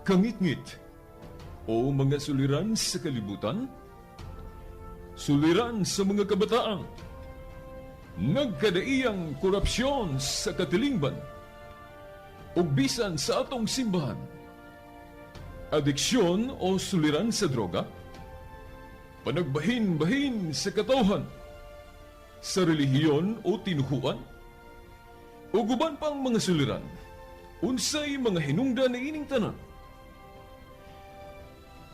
Kangitngit o mga suliran sa kalibutan, suliran sa mga kabataan, nagkadaiyang korupsyon sa katilingban, ug bisan sa atong simbahan, adiksyon o suliran sa droga, panagbahin-bahin sa katawhan, sa relihiyon o tinuhuan, ug uban pang mga suliran, unsay mga hinungdan niining tanan.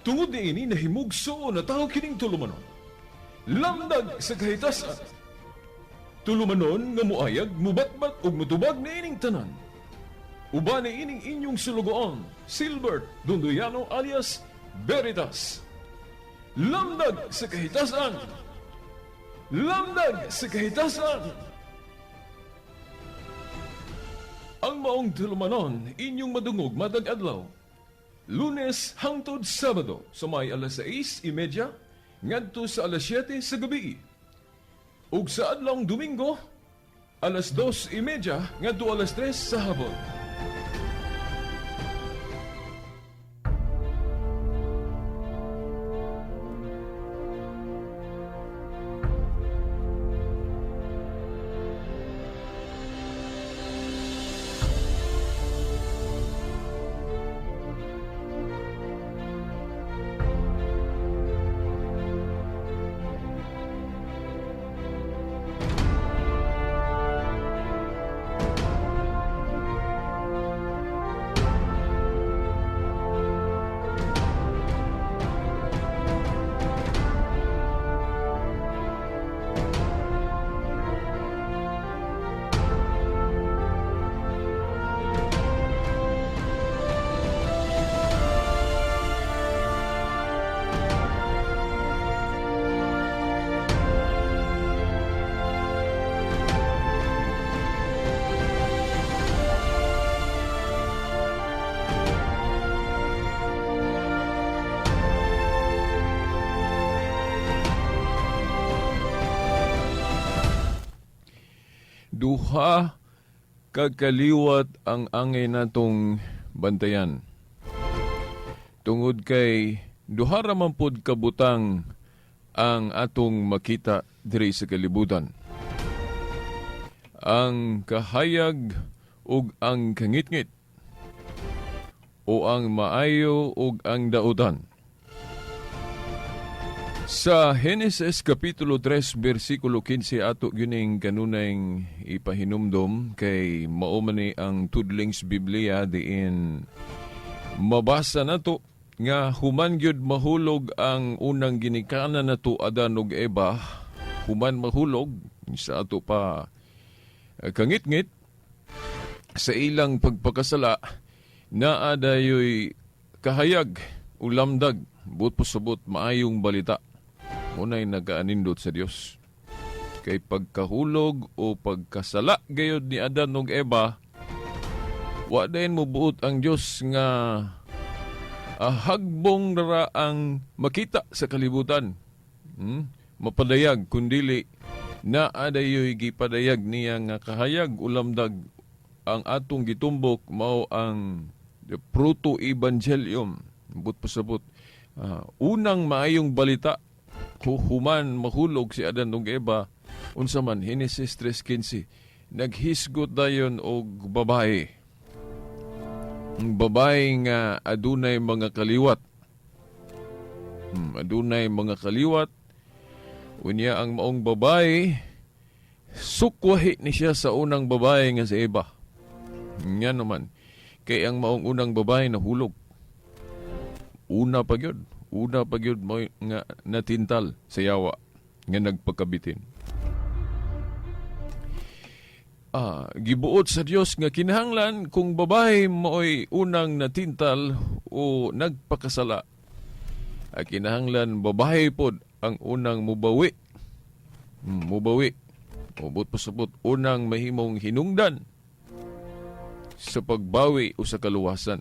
Tungod niini nahimugso na tao kining tulumanon. Lamdag sa kahitasan. Tulumanon nga muayag, mubatbat ug mutubag niining tanan. Uban niining inyong sulugoon, Silbert Dondoyano alias Veritas. Lamdag sa kahitasan. Lamdag sa kahitasan. Ang maong tulumanon inyong madungog matag adlaw. Lunes hangtod Sabado sa may alas 6:30 ngadto sa alas 7 sa gabi. Ug sa adlawng Domingo alas 2:30 ngadto alas 3 sa hapon. Duha kagkaliwat ang angay natong bantayan. Tungod kay duha ra man pud kabutang ang atong makita diri sa kalibutan. Ang kahayag ug ang kangitngit, o ang maayo ug ang dautan. Sa Henesis Kapitulo 3, versikulo 15, ato gyuning kanunay ipahinumdom kay mao man ni ang tudlings Biblia diin mabasa nato nga human gyud mahulog ang unang ginikanan nato Adan ug Eva, human mahulog sa ato pa kangitngit sa ilang pagpakasala, naa dayoy kahayag ulamdag buot pasabot maayong balita. Unay nagaanindot sa Dios. Kay pagkahulog o pagkasala gayod ni Adan ug Eva, wa dayon mobuot ang Dios nga hagbong ra ang makita sa kalibutan. Mapadayag kundili naa dayoy gipadayag niya nga kahayag ulamdag ang atong gitumbok mao ang the proto-evangelium. But pasabot, unang maayong balita human mahulog si Adan ug Eva, unsa man Henesis 3:15, naghisgot dayon og babae. Ang babae nga adunay mga kaliwat. Adunay mga kaliwat. Unya ang maong babae sukwahi ni siya sa unang babae nga si Eva. Nga naman kay ang maong unang babae nahulog. Una pa gyud. Una pa gyud mo nga natintal sa yawa nga nagpakabitin. Gibuot sa Dios nga kinahanglan kung babae mo'y unang natintal o nagpakasala, kinahanglan babae pod ang unang mubawi. Mubawi. Ubot pasabot unang mahimong hinungdan sa pagbawi o sa kaluwasan.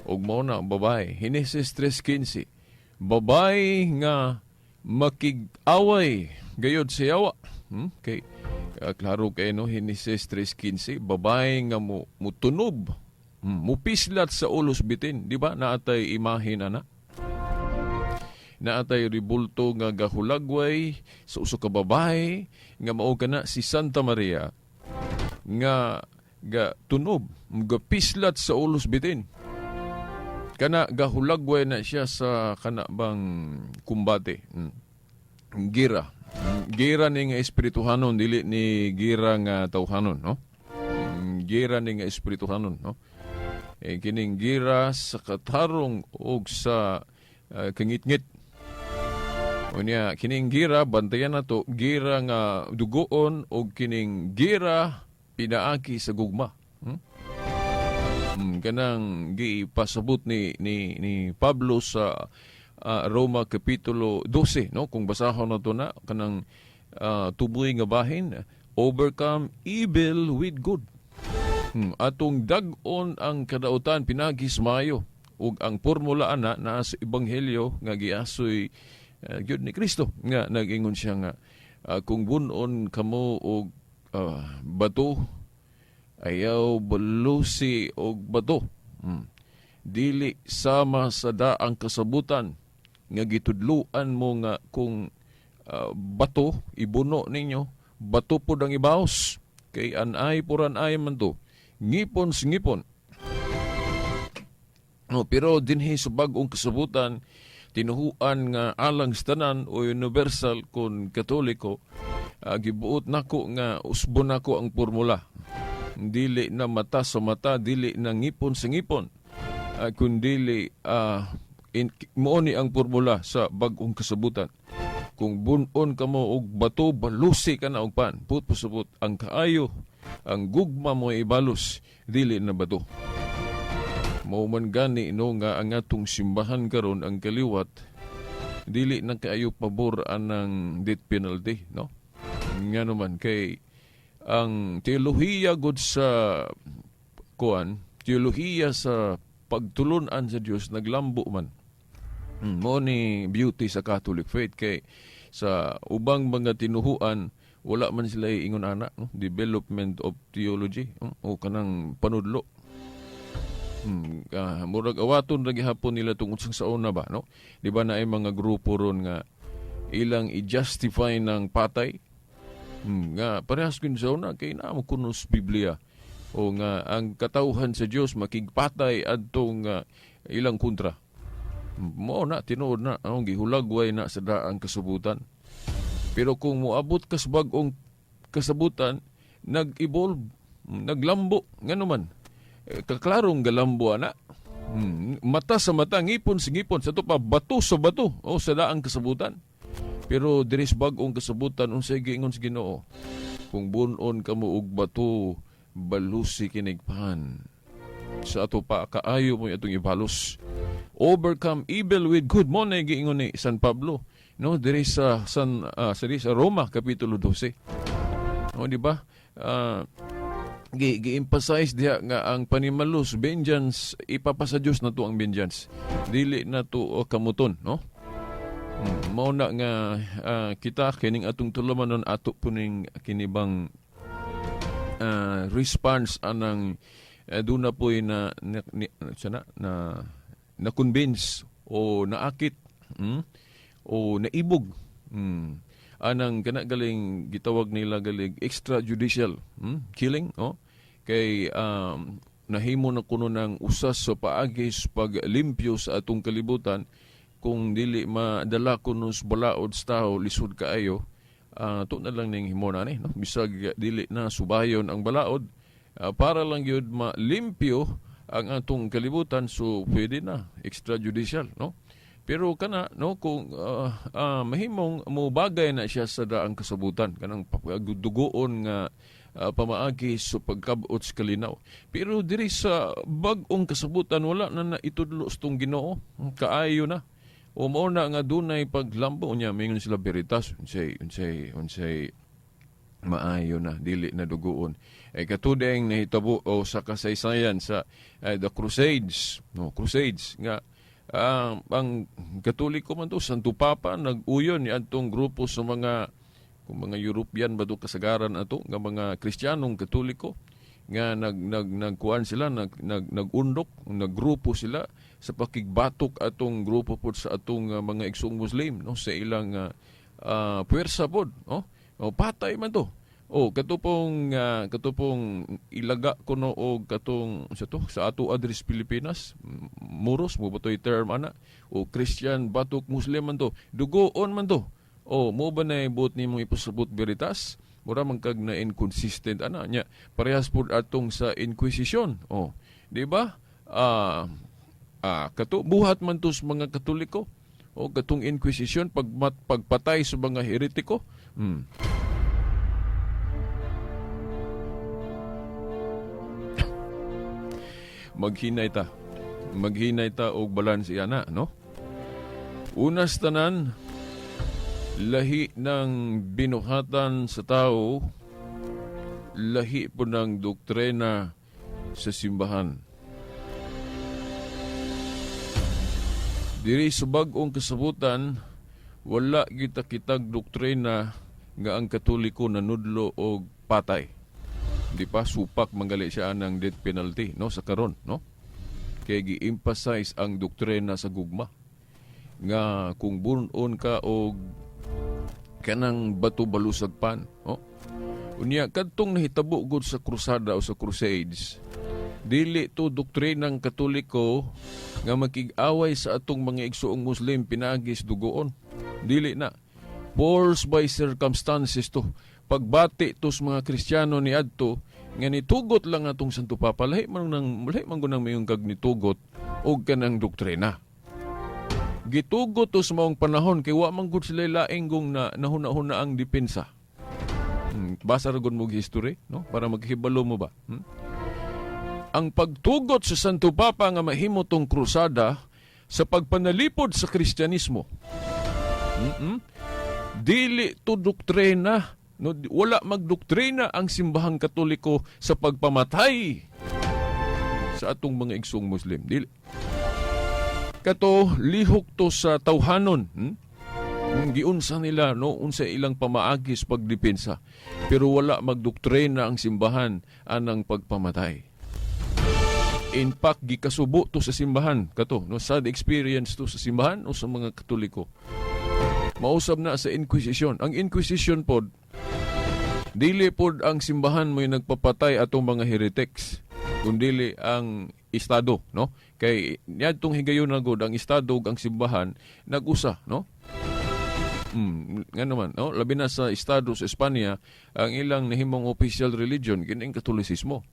Og mao na ang babae. Henesis 3:15. Babae nga makig-away gayod sa yawa. Kay klaro kay no, Henesis 3:15, babae nga mutunob Mupislat sa ulos bitin, di ba? Naatay imahe ana. Naatay ribulto nga gahulagway sa usa ka babae nga mao kana si Santa Maria nga ga tunob, gapislat sa ulos bitin. Kana gahulagway na siya sa kana bang kumbate. Gira. Gira ni nga espirituhanon, dili ni gira nga tawhanon, no? Gira ni nga espirituhanon, no? Eh, kining gira sa katarong og sa kangitngit. Unya, kining gira, bantayan na to, gira nga dugoon og kining gira pinaaki sa gugma. Kanang gipasabot ni Pablo sa Roma kapitulo 12, no? Kung basahon na to na kanang tuboy nga bahin, overcome evil with good. Atong dag-on ang kadautan pinagi sa maayo ug ang formula ana naa sa ebanghelyo nga giasoy gyud ni Kristo nga nag-ingon siya nga kung bunon kamo og bato, ayaw balusi og bato. Dili sama sa daang kasabutan nga gitudluan mo nga kung bato ibuno ninyo, bato pod ang ibaos, kay an-eye for an eye man to, ngipon sa ngipon, no? Pero dinhi sa bag-ong kasabutan, tinuhuan nga alang sa tanan o universal, kon Katoliko, gibuot nako nga usbon nako ang formula. Dili na mata sa mata, dili na ngipon sa ngipon, kundili mao ni ang formula sa bag-ong kasabutan: kung bunon kamo og bato, balusi ka na og pan. Put pasabot ang kaayo, ang gugma mo ibalos, dili na bato. Mao man gani, no, nga ang atong simbahan karon, ang kaliwat, dili na kaayo pabor anang death penalty, no? Nga naman kay ang teolohiya gud sa kuan, teolohiya sa pagtulunan sa Dios naglambo man. Mo ni beauty sa Catholic faith kay sa ubang mga tinuhuan wala man sila ingon ana, no? Development of theology, o kanang panudlo. Murag awaton ra gihapon nila tungod sa una ba, no? Di ba na ay mga grupo ron nga ilang i-justify ng patay? Nga parehas kun sa una kay naa mo kuno sa Biblia o nga ang katawhan sa Dios makigpatay adtong ilang kontra. Mao na tinuod na ang gihulagway na sa daang kasabutan. Pero kung moabot ka sa bag-ong kasabutan, nag-evolve, naglambo, ngano man. Eh, kaklarong galambo ana. Mata sa mata, ngipon sa ngipon, sa to pa bato sa bato o sa daang kasabutan. Pero diri sa bag-ong kasabutan, unsay giingon sa Ginoo? Kung bunon kamo og bato, balusi kinig pan. Sa ato pa kaayo mo atong ibalos. Overcome evil with good, mo na giingon ni San Pablo, no, diri sa San diri sa Roma kapitulo 12. O di ba? Gi-emphasize diha nga ang panimalos, vengeance, ipapasa Dios na to ang vengeance. Dili na to o kamuton, no? Mao na nga kita kining atong tulumanon, ato puning kinibang response anang doon na po'y na, na, na convince o naakit, o naibog, anang kana galing gitawag nila galing extrajudicial killing, oh, kay nahimo na kuno ng usas sa paagi sa paglimpyo sa atong kalibutan. Kung dili madala kuno sa balaod sa tao, lisod kaayo, to na lang ning himo na ni, no? Bisag dili na subayon ang balaod, para lang gyud malimpyo ang atong kalibutan, so pwede na extrajudicial, no? Pero kana, no, kung mahimong mobagay na siya sa daang kasabutan, kanang dugoon nga pamaagi sa pagkabot sa kalinaw. Pero diri sa bag-ong kasabutan, wala na naitudlo sa tong Ginoo, kaayo na. O mao na nga dunay paglambo niya, mingon sila Veritas, unsay maayo na dili na dugoon. Eh katudeng nahitabo o sa kasaysayan sa the Crusades, no, Crusades nga ang Katoliko man to, Santo Papa nag-uyon ni adtong grupo sa mga kung mga European ba to kasagaran ato nga mga Kristiyanong Katoliko. Nga nag nag nagkuan sila, nag nag nagundok, naggrupo sila sa pakigbatok atong grupo pod sa atong mga igsoong Muslim, no, sa ilang puwersa pod, no? O patay man to. O kato pong ilaga kuno og katong sa to sa ato address Pilipinas, Muros mo ba to'y term ana, o Christian batok Muslim man to, dugoon man to. O mo ba na buot nimong ipasabot veritas? Mura man kag na inconsistent ana nya. Parehas pud atong sa Inquisition. O, di ba? Kato buhat man to sa mga Katoliko. O katong Inquisition, pagpatay sa mga heretiko. Maghinay ta. Maghinay ta og balance ana, no? Unas tanan, lahi ng binuhatan sa tao, lahi po ng doktrina sa simbahan. Diri sa bag-ong kasabutan, wala kita kitag doktrina nga ang Katoliko nanudlo og patay. Di pa supak manggali siya ng death penalty, no, sa karon, no? Kay gi-emphasize ang doktrina sa gugma nga kung bunon ka og kanang bato balusagpan, no? Unya kadtong nahitabo gud sa krusada o sa Crusades, dili to doktrinang Katoliko nga makig-away sa atong mga igsoong Muslim pinaagis dugoon. Dili na. Forced by circumstances to. Pagbati to sa mga Kristiyano ni adto nga nitugot lang atong Santo Papa, lahi man gunang mayong kag nitugot og kanang doktrina. Gitugot to sa maong panahon kay wa man gud sila laing gung na nahuna-huna ang depensa. Basa ra gud mo history, no, para maghibalo mo ba. Ang pagtugot sa Santo Papa nga mahimo tong krusada sa pagpanalipod sa Kristyanismo. Dili to doktrina. No, wala magdoktrina ang simbahang Katoliko sa pagpamatay sa atong mga igsoong Muslim. Dili. Kato lihok to sa tawhanon. Giunsa nila, no, unsa ilang pamaagis pagdepensa. Pero wala magdoktrina ang simbahan anang pagpamatay. In fact, gikasubo to sa simbahan kato, no, sad experience to sa simbahan o sa mga Katoliko. Mausab na sa Inquisition. Ang Inquisition pod, dili pod ang simbahan mo'y nagpapatay atong mga heretics, kundili ang estado, no? Kay niadtong higayon na gud ang estado ug ang simbahan nag-usa, no? Nga naman, no? Labi na sa estado sa Espanya, ang ilang nahimong official religion kining Katolisismo.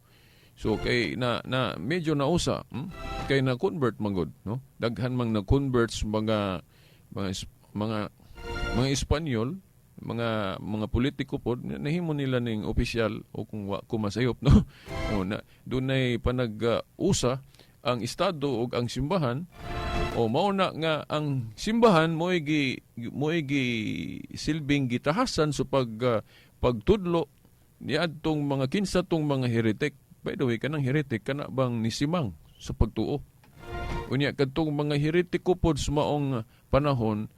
So kay na na medyo nausa, Kay na convert man gud, no? Daghan mang na convert sa mga Espanyol, mga politiko pod, nahimo nila ning opisyal o kung wa ko masayop, no? O na dunay panag-usa ang estado ug ang simbahan, o mao na nga ang simbahan mo'y gi silbing gitahasan sa pagtudlo niadtong mga kinsa tong mga heretic. By the way, kanang heretic kana bang nisimang sa pagtuo. Unya kadtong mga heretiko pod sa maong panahon,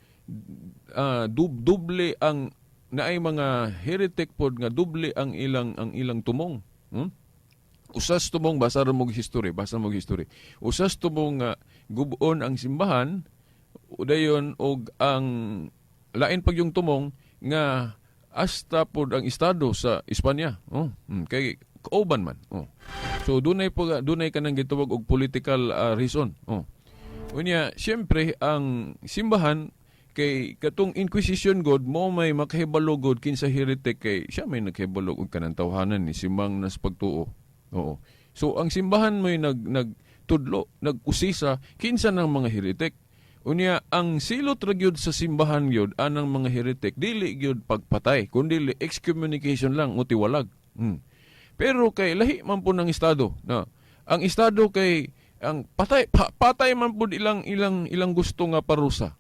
duble ang naay mga heretic pod nga duble ang ilang tumong. Usas tumong, basa ra mo history, basa mo history. Usas tumong nga gub-on ang simbahan, udayon og ang lain pag yung tumong nga hasta pod ang estado sa Espanya. Oh, kay kauban man. Oh. So dunay kanang gitawag og political reason. Oh. Unya, siyempre ang simbahan kay katong Inquisition god mo may makahibalo god kinsa heretic, kay siya may nakahibalo og kanang tawhanan ni simang nas pagtuo. Oo. So ang simbahan mo'y nagtudlo, nag-usisa kinsa ng mga heretic. Unya ang silot ra gyud sa simbahan gyud anang mga heretic dili gyud pagpatay, kundi excommunication lang o tiwalag. Pero kay lahi man po ng estado, no. Ang estado kay ang patay patay man pud ilang gusto nga parusa.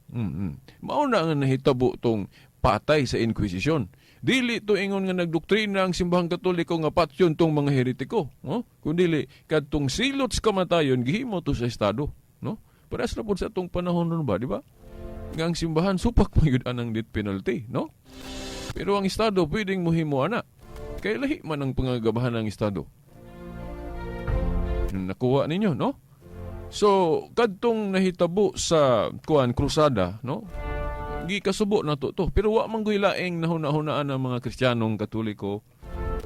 Mao na nga nahitabo tong patay sa Inquisition. Dili to ingon nga nagdoktrina ang simbahang Katoliko nga patyon tong mga heretiko, no? Kundili kadtong silot sa kamatayon gihimo to sa estado, no? Parehas ra pud sa atong panahon ron ba, di ba? Nga ang simbahan supak man gyud anang death penalty, no? Pero ang estado pwedeng mohimo ana. Kay lahi man ang pangagabahan ng estado. Nakuha ninyo, no? So, kadtong nahitabo sa kuan, krusada, no? Gikasubo na to to. Pero wa man goy laing nahuna-hunaan ang mga Kristiyanong Katoliko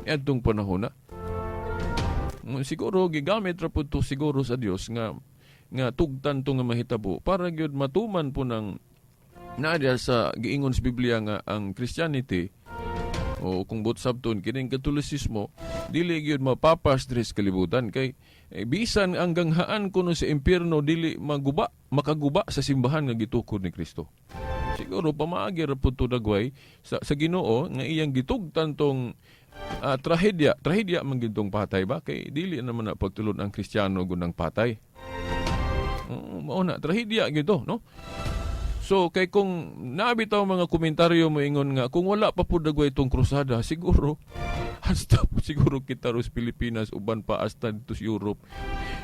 adtong panahon na. Siguro gigamit ra pud to siguro sa Dios nga nga tugtan to nga mahitabo para gyud matuman po ng naa sa giingon sa Biblia nga ang Christianity o kung buot sabton kining Katolisismo dili gyud mapapas diri sa kalibutan, kay bisan ang ganghaan kuno sa impyerno dili maguba, makaguba sa simbahan nga gitukod ni Kristo. Siguro pamaagi ra pud to dagway sa Ginoo nga iyang gitugtan tong trahedya, trahedya man gyud tong patay ba, kay dili naman na pagtulon ang Kristiyano gunang patay. Mao na trahedya gyud to, no? So kay kung nabitaw mga komentaryo moingon nga kung wala pa pud dagway itong krusada, siguro hasta po siguro kita ros Pilipinas, uban pa hasta dito sa Europe,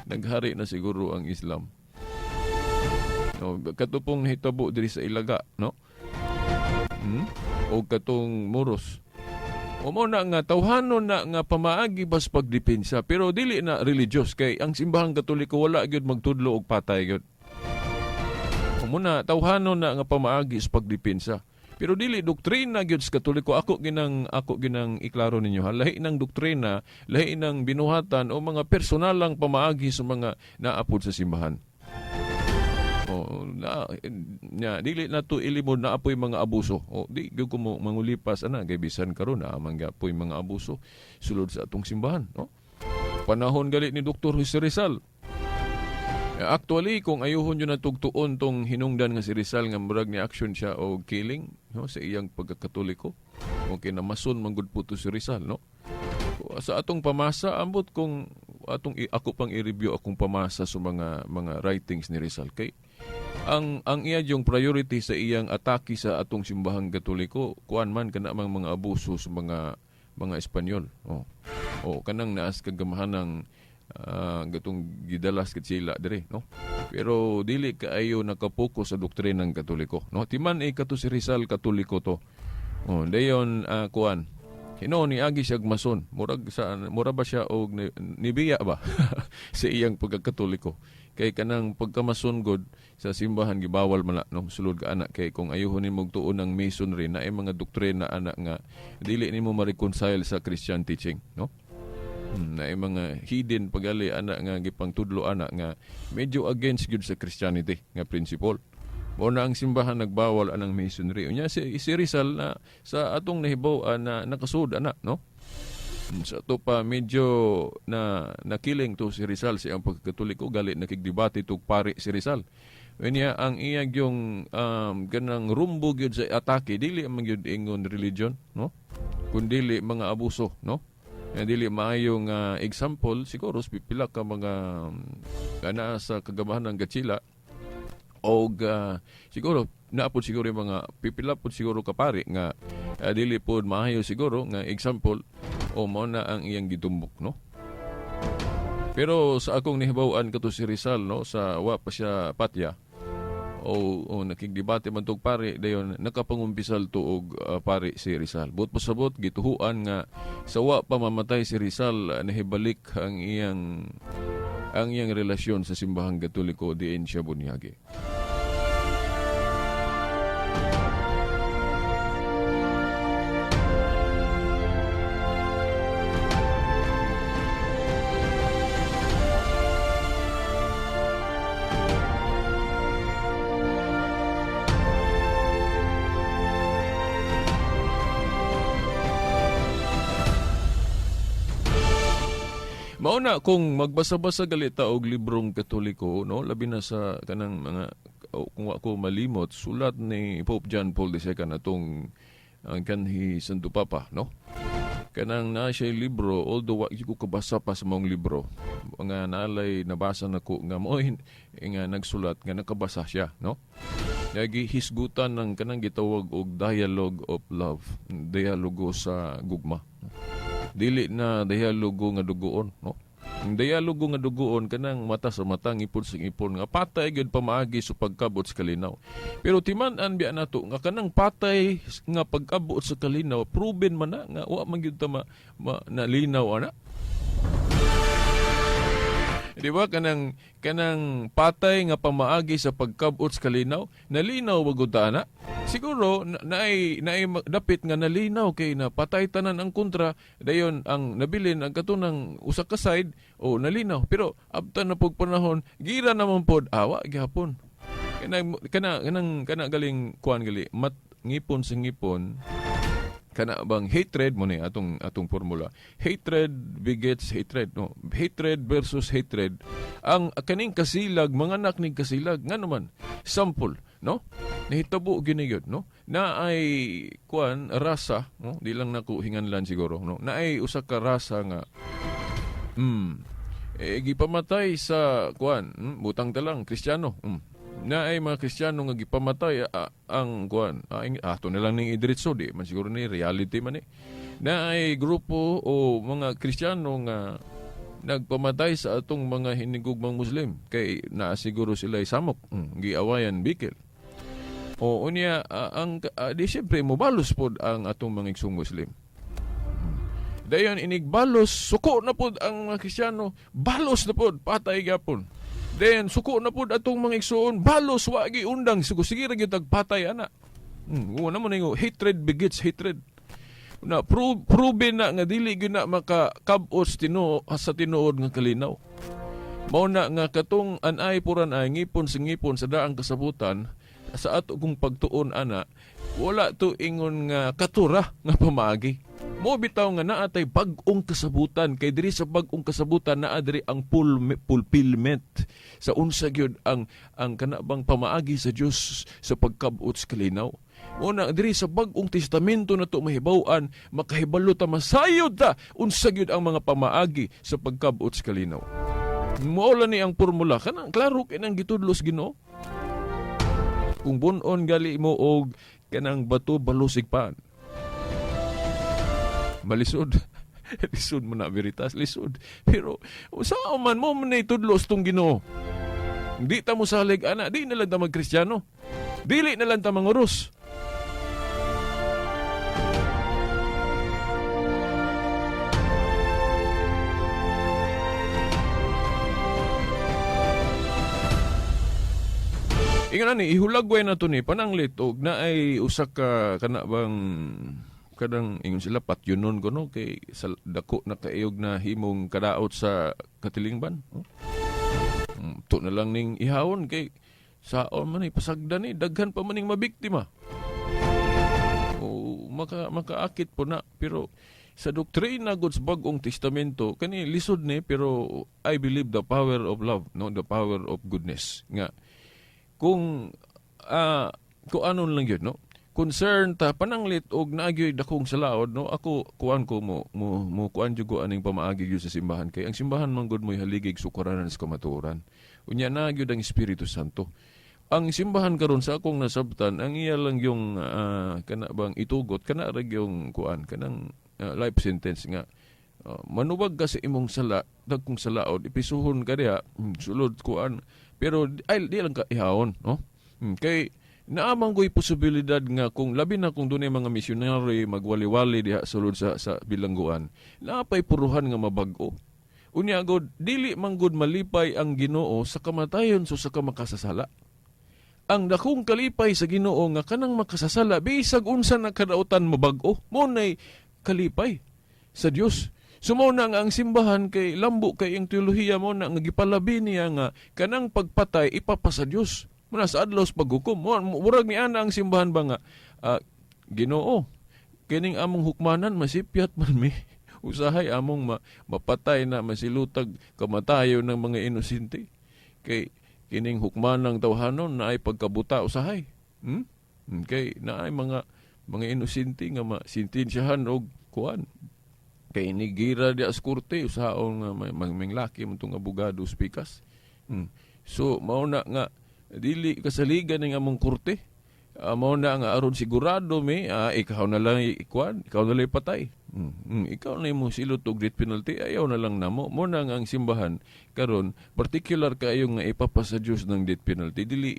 naghari na siguro ang Islam. No, kato pong nahitabo diri sa Ilaga, no? O katong Moros. O mo na nga tawhanon na nga pamaagi bas pagdepensa, pero dili na religious, kay ang simbahang Katoliko wala gyud magtudlo og patay gyud. O mo na tawhanon na nga pamaagi sa pagdepensa. Pero dili doktrina gyud sa Katoliko. Ako ginang iklaro ninyo ha. Lahi ng doktrina, lahi ng binuhatan o mga personalang pamaagi sa mga naapod sa simbahan. O, na, nya, dili na to ilimod na apoy mga abuso. O, di gyud ko mo mangulipas ana, kay bisan karon na man apoy mga abuso sulod sa atong simbahan, no? Panahon gali ni Dr. Jose Rizal. Actually, kung ayuhon yun na tugtuon tong hinungdan nga si Rizal nga murag ni action siya og killing, no, sa iyang pagkakatoliko. Okay, namason man gud po to si Rizal, no? Sa atong pamasa, ambot kung atong ako pang i-review akong pamasa sa mga writings ni Rizal, kay ang iya yung priority sa iyang atake sa atong simbahang Katoliko, kuan man kana mang mga abuso sa mga Espanyol. Oh. Oh, kanang naas kagamahanang gatong gidalas sila dire, no? Pero dili kaayo nakapokus sa doktrina ng Katoliko, no? Timan eh kato si Rizal, Katoliko to. Oh, dayon kuan. Hinuon ni agi siya mason. Murag sa mura ba siya og nibiya ba sa iyang pagkakatoliko. Kay kanang pagkamason god sa simbahan gibawal man na, no, sulod ka ana, kay kung ayuhon nimo tuon ng masonry na ay mga doktrina ana nga dili nimo ma-reconcile sa Christian teaching, no? Na ay mga hidden pagali ana nga gipangtudlo ana nga medyo against gyud sa Christianity nga principle. Mao na ang simbahan nagbawal anang masonry. Unya si Rizal na sa atong nahibaw na nakasud ana, no? Sa ato pa medyo na nakiling to si Rizal sa iyang pagkakatoliko, gali nakigdebate tug pari si Rizal. Unya ang iya yung ganang rumbo gyud sa atake dili man gyud ingon religion, no? Kundili mga abuso, no? Nga dili maayo nga example siguro sa pipila ka mga kana sa kagamahan ng Gatsila og siguro naapod siguro yung mga pipila pod siguro kapari nga dili pod maayo siguro nga example o mao na ang iyang gitumbok, no? Pero sa akong nihibaw-an kato si Rizal, no, sa wa pa siya patya o nakigdebate man tog pari, dayon nakapangumpisal to og pari si Rizal. Buot pasabot gituhuan nga sa wa pa mamatay si Rizal, nahibalik ang iyang relasyon sa simbahang Katoliko diin siya bunyagi. Mao na kung magbasa-basa galita og librong Katoliko, no, labi na sa kanang mga o, kung ako malimot, sulat ni Pope John Paul II atong ang kanhi Santo Papa, no? Kanang naa siya libro, although wa ko kabasa pa sa maong libro, nga naalay nabasa nako nga mo nga nagsulat nga nakabasa siya, no? Nagihisgutan ng kanang gitawag og dialogue of love, dialogo sa gugma. Dili na dialogo nga dugoon, no? Ang dialogo nga dugoon kanang mata sa mata, ngipon sa ngipon, nga patay gyud pamaagi sa pagkabot sa kalinaw. Pero timan-an biya nato nga kanang patay nga pag-abot sa kalinaw, proven man na nga wa man gyud ta ma nalinaw ana. Di ba kanang kanang patay nga pamaagi sa pagkabot sa kalinaw, nalinaw ba gud ta ana? Siguro naay naay dapit nga nalinaw kay na patay tanan ang kontra, dayon ang nabilin ang katunang usa ka side o nalinaw. Pero abtan na pug panahon, gira naman pod awa gihapon. Kanang kana kanang kana galing kuan gali mat ngipon sa ngipon, kana bang hatred mo ni atong atong formula, hatred begets hatred, no? Hatred versus hatred. Ang kaning kasilag manganak ning kasilag. Ngano man, sample, no, nahitabo gini gyud, no, na ay kuan rasa, no, di lang nako hinganlan siguro, no, na ay usa ka rasa nga eh, gipamatay sa kuan, butang talang Kristiyano, na ay mga Kristiyano nga gipamatay ang kuan, ato na lang ning idiretso, di man siguro ni reality man ni na ay grupo o mga Kristiyano nga nagpamatay sa atong mga hinigugmang Muslim kay naa siguro sila samok, giawayan bikil o unya ang di syempre mobalos pod ang atong mga igsoong Muslim. Dayon inigbalos, suko na pod ang mga Kristiyano, balos na pod, patay gyapon. Then suko na pod atong mga igsoon, balos wa gi undang, suko sige ra gyud patay ana. Una mo ningo hatred begets hatred. Na proven na nga dili gyud na makakab-ot tinuo sa tinuod nga kalinaw. Mao na nga katong an-ay puran ay ngipon sa ngipon sa daang kasabutan sa ato kung pagtuon ana, wala to ingon nga katura nga pamaagi. Mo bitaw nga naa tay bag-ong kasabutan kay diri sa bag-ong kasabutan naa diri ang fulfillment sa unsa gyud ang kana bang pamaagi sa Dios sa pagkabot sa kalinaw. Una diri sa Bag-ong Testamento na to mahibaw-an, makahibalo ta, masayod ta unsa gyud ang mga pamaagi sa pagkabot sa kalinaw. Mao ni ang formula kanang klaro kay nang gitudlos Ginoo. Kung bunon gali mo og kanang bato balusig pa. Malisod. Lisod mo na veritas, lisod. Pero sa man mo man tudlos tong Ginoo. Di ta mo salig ana, di na lang ta magkristyano. Dili na lang ta manguros. Ingon ani, ihulagway na to ni pananglit og naay usa ka kana bang kanang ingon sila patyunon kuno kay sa dako na kaayog na himong kadaot sa katilingban. Oh. To na lang ning ihawon kay saon man ni pasagdan ni daghan pa maning mabiktima. O makaakit po na, pero sa doktrina god sa Bag-ong Testamento kani lisod ni, pero I believe the power of love, no, the power of goodness nga kung ano lang yun, no, concern ta pananglit og naagyoy dakong sa laod, no. Ako kuan ko mo mo mo kuan jud ko aning pamaagi gyud sa simbahan kay ang simbahan man gud mo'y haligig sukaranan sa kamatuoran. Unya naa gyud ang Espiritu Santo. Ang simbahan karon sa akong nasabtan, ang iya lang yung kana bang itugot kana ra yung kuan kanang life sentence nga manubag ka sa imong sala dagkong salaod, ipisuhon ka diha, sulod kuan, pero ay di lang ka ihawon, no. Kay naamang ko'y posibilidad nga kung labi na kung dunay mga misyonary magwali-wali diha sulod sa bilangguan, naapay puruhan nga mabag-o. Unya god dili man gud malipay ang Ginoo sa kamatayon so sa kamakasasala. Ang dakong kalipay sa Ginoo nga kanang makasasala bisag unsa na kadautan mabag-o, mo nay kalipay sa Dios. So mao na nga ang simbahan kay lambo kay ang teolohiya mo na nga gipalabi niya nga kanang pagpatay ipapasa Dios. Muna sa adlaw sa paghukom, murag ni ana ang simbahan ba nga Ginoo, kining among hukmanan masipyat man mi. Usahay among mapatay na masilutag kamatayon ng mga inosente. Kay kining hukmanang tawhanon na ay pagkabuta usahay. Kay naay mga inosente nga masintensyahan og kuan. Kay nigira di as korte usahaon nga manglaki man tong abogado spikas. So mao na nga dili kasaligan ning among korte. Mao na nga aron sigurado mi, ikaw na lang ikuan, ikaw na lang ipatay. Ikaw na imong silot og death penalty, ayaw na lang namo. Mo na nga ang simbahan karon particular kaayo nga ipapasa Dios ng death penalty, dili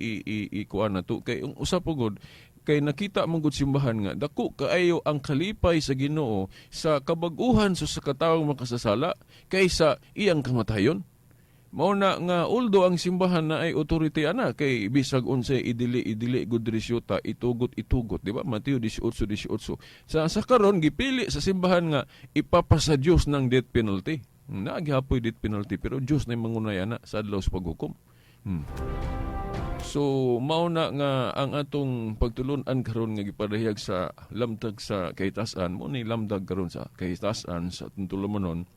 ikuan na to kay ang usa pa gud kay nakita man gud simbahan nga dako kaayo ang kalipay sa Ginoo sa kabag-uhan sa katawang makasasala kaysa iyang kamatayon. Mao na nga although ang simbahan na ay authority ana kay bisag unsay idili idili gud risyuta, itugot itugot, di ba? Mateo 18:18. Sa karon gipili sa simbahan nga ipapasa Dios ng death penalty. Naa gihapoy death penalty, pero Dios na mangunay ana sa adlaw sa paghukom. So mao na nga ang atong pagtulun-an karon nga gipadayag sa Lamdag sa Kahitasan mo ni, lamdag karon sa kahitasan sa atong tulumanon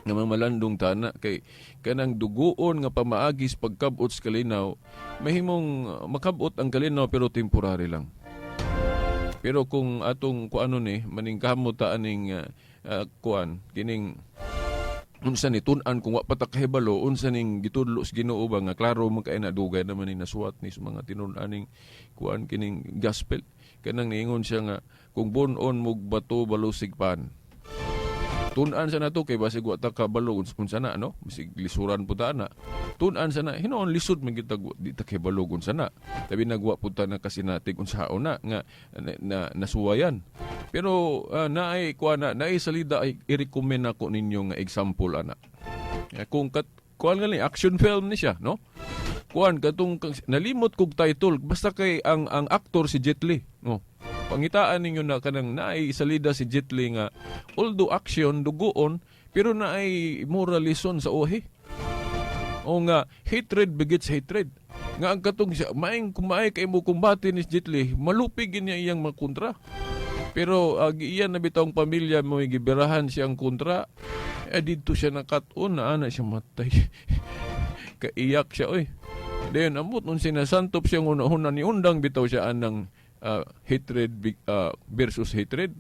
nga mamalandong tana kay kanang duguon nga pamaagi sa pagkabot sa kalinaw, mahimong makabot ang kalinaw pero temporary lang. Pero kung atong kuano ni maningkamot ta aning kuan kining unsa ni tun-an, kung wa pa ta kahibalo unsa ning gitudlo sa Ginoo ba nga klaro man kay na, dugay naman ni nasuwat ni sa mga tinun-aning kuan kining gospel, kanang niingon siya nga kung bun-on mog bato balusig pan. Tun-an sa nato kay basig wa ta kabalo unsa na, no, basig lisuran pud ta ana. Tun-an sa na, hinuon lisod man kita, di ta kahibalo unsa na, tabi nagwa pud ta na kasinatig unsaon na nga na nasuwayan. Pero naay kuan na, naay salida ay i-recommend nako ninyo nga example ana. Kung kat kuan nga ni action film ni siya, no, kuan katong nalimot kog title, basta kay ang actor si Jet Li, no. Pangitaan ninyo na kanang naay salida si Jet Li nga although action, dugoon, pero naay moral lesson sa uhi o nga hatred begets hatred, nga ang katong siya maing kumaay kay mo kumbate ni Jet Li, malupig niya iyang makontra, pero iyan na bitawng pamilya mo gibirahan siyang kontra, eh didto siya nakat-on na ana siya matay. Kaiyak siya oy. Then amot nun sinasantop siyang una-una ni undang bitaw siya anang hatred versus hatred.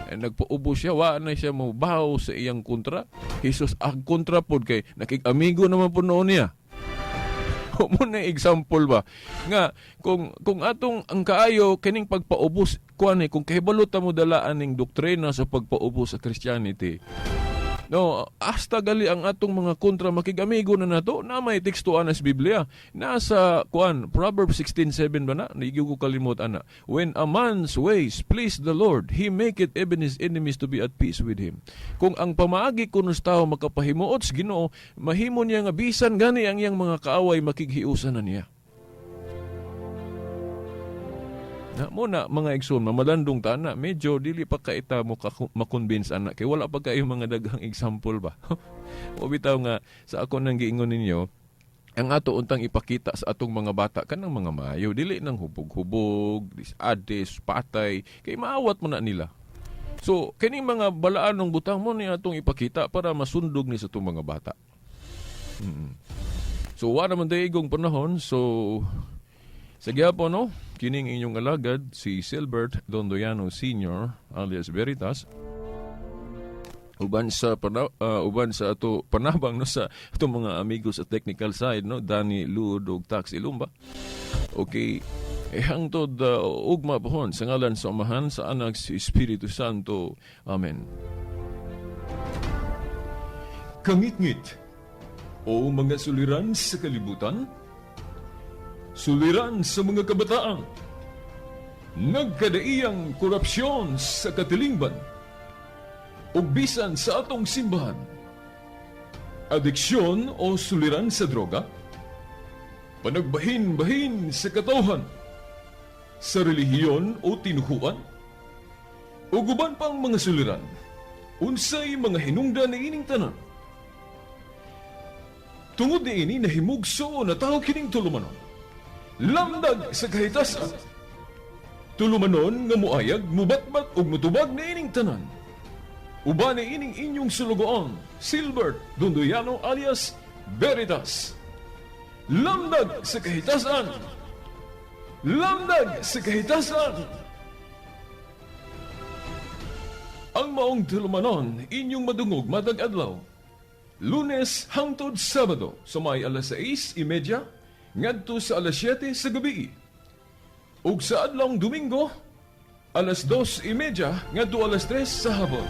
Eh, nagpaubos siya, wa na siya mo baw sa iyang kontra. Jesus ang kontra pod kay nakig-amigo naman po noon niya. Mo na example ba nga kung atong ang kaayo kining pagpaubos kuan eh, kung kahibalo ta mo dala aning doktrina sa pagpaubos sa Christianity, no, hasta gali ang atong mga kontra makig-amigo na nato na may teksto ana sa Biblia. Nasa kuan Proverbs 16:7 ba na? Naigyo ko kalimot ana. "When a man's ways please the Lord, he maketh even his enemies to be at peace with him." Kung ang pamaagi kuno sa tao makapahimuot sa Ginoo, mahimo niya nga bisan gani ang iyang mga kaaway makighiusan na niya. Na mo na mga igsoon, mamalandong ta na, medyo dili pa kaita mo makonvince ana kay wala pa kayo mga daghang example ba. O bitaw nga sa ako nang giingon ninyo, ang ato untang ipakita sa atong mga bata kanang mga maayo, dili nang hubog-hubog, disades, patay, kay maawat mo na nila. So kining mga balaanong butang mo ni atong ipakita para masundog ni sa atong mga bata. So wa naman igong panahon, so sa gyapon, no, kining inyong alagad si Silbert Dondoyano Sr. alias Veritas, uban sa ato panabang, no, sa atong mga amigos sa technical side, no, Danny Luod ug Tax Ilumba. Okay, eh hangtod ugma pohon, sa ngalan sa Amahan, sa Anak, sa Espiritu Santo. Amen. Kangitngit o mga suliran sa kalibutan, suliran sa mga kabataan, nagkadaiyang korupsyon sa katilingban, ug bisan sa atong simbahan, adiksyon o suliran sa droga, panagbahin-bahin sa katawhan, sa relihiyon o tinuhuan, ug uban pang mga suliran, unsay mga hinungdan ni ining tanan? Tungod ni ini nahimugso na tao kining tulumanon. Lamdag sa Kahitasan. Tulumanon nga muayag, mubatbat ug mutubag ni ining tanan. Uban ni ining inyong sulugoon, Silbert Dondoyano alias Veritas. Lamdag sa Kahitasan. Lamdag sa Kahitasan. Ang maong tulumanon inyong madungog matag adlaw, Lunes hangtod Sabado sa may alas 6:30 ngadto sa alas 7 sa gabi. Ug sa adlawng Domingo, alas 2:30 ngadto alas 3 sa hapon.